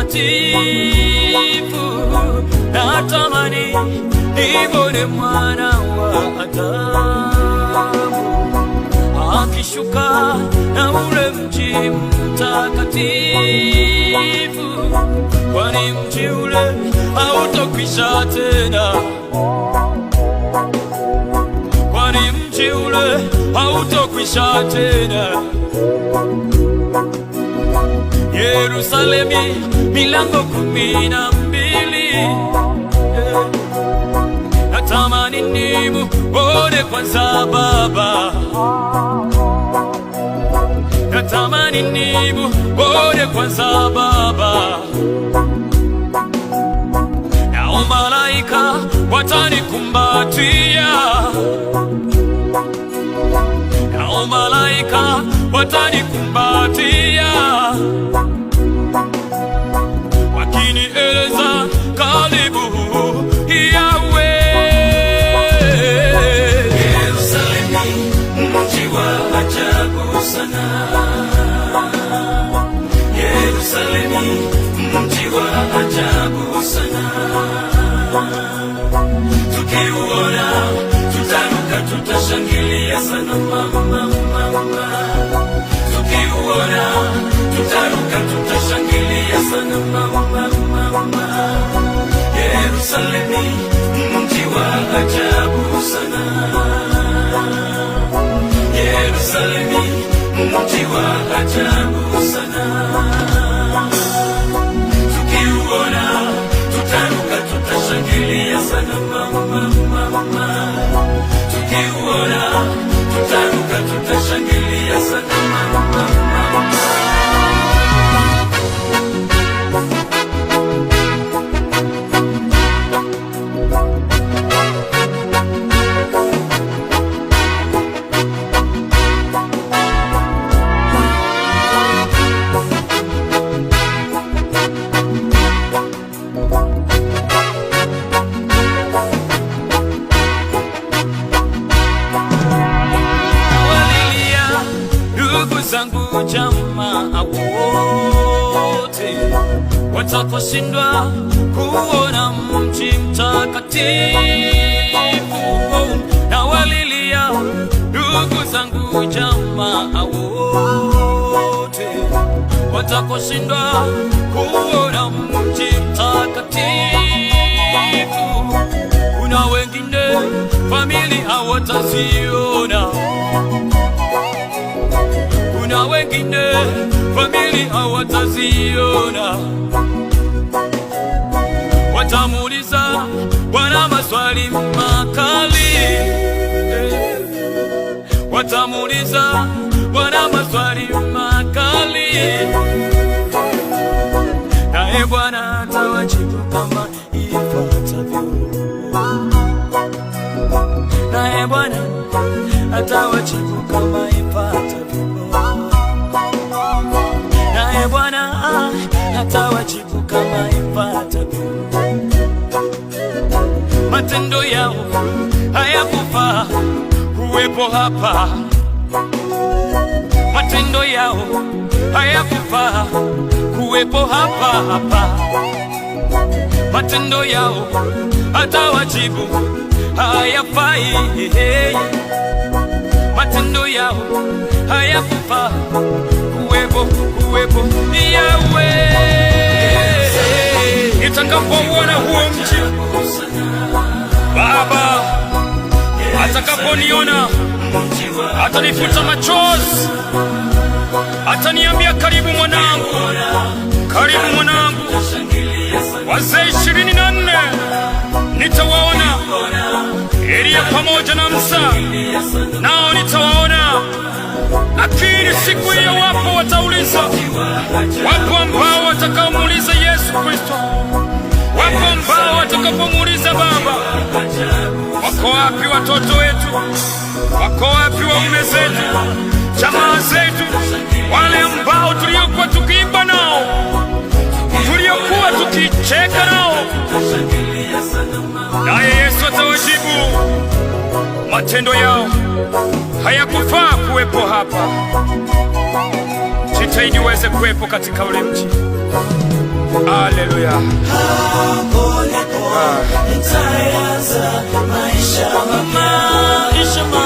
mtakatifu, natamani nimwone mwana wa Adamu akishuka na ule mji mtakatifu, kwani mji ule hautokwisha tena, kwani mji ule hautokwisha tena. Yerusalemi milango 12, yeah. Natamani nimuone kwanza Baba, natamani nimuone kwanza Baba, nao malaika watanikumbatia, nao malaika watanikumbatia, wakinieleza karibu Yawe. Yerusalemu, mji wa ajabu sana. Yerusalemu, mji wa ajabu sana. Tukiuona tutaruka, tutashangilia sana mama, mama. Tukiuona tutaruka, tutashangilia sana mama, mama. Yerusalemu, mji wa ajabu sana. Yerusalemu, mji wa ajabu sana. Tukiuona tutaruka, tutashangilia sana mama, mama. Tukiuona tutaruka, tutashangilia sana mama, mama. Walilia ndugu zangu jamaa wote watakoshindwa kuona mji mtakatifu, na walilia ndugu zangu jamaa wote watakoshindwa kuona mji mtakatifu. Kuna wengine famili hawataziona, kuna wengine famili hawataziona, watamuuliza Bwana maswali makali, eh, watamuuliza Bwana maswali makali, naye Bwana atawajibu kama ifuatavyo, naye Bwana atawajibu kama ifuatavyo, naye Bwana atawajibu kama ifuatavyo. Matendo yao hayakufaa kuwepo hapa, matendo yao hayakufaa kuwepo hapa hapa, matendo yao atawajibu hayafai, matendo yao hayakufaa kuwepo kuwepo Yawe. Nitakapouona huo mji Baba atakaponiona atanifuta machozi, ataniambia karibu mwanangu, karibu mwanangu. Wazee 24 nitawaona, Eliya pamoja na Musa nao nitawaona. Lakini siku hiyo wapo watauliza, wapo ambao watakaomuuliza Yesu Kristo, wapo ambao watakapomuuliza Baba, wako wapi watoto wetu? Wako wapi waume zetu, jamaa zetu, wale ambao tuliokuwa tukiimba nao, tuliokuwa tukicheka nao? Naye Yesu atawajibu, matendo yao hayakufaa kuwepo hapa. Jitahidi uweze kuwepo katika ule mji. Haleluya. Hapo ndipo nitaanza maisha mapya. Maisha mapya.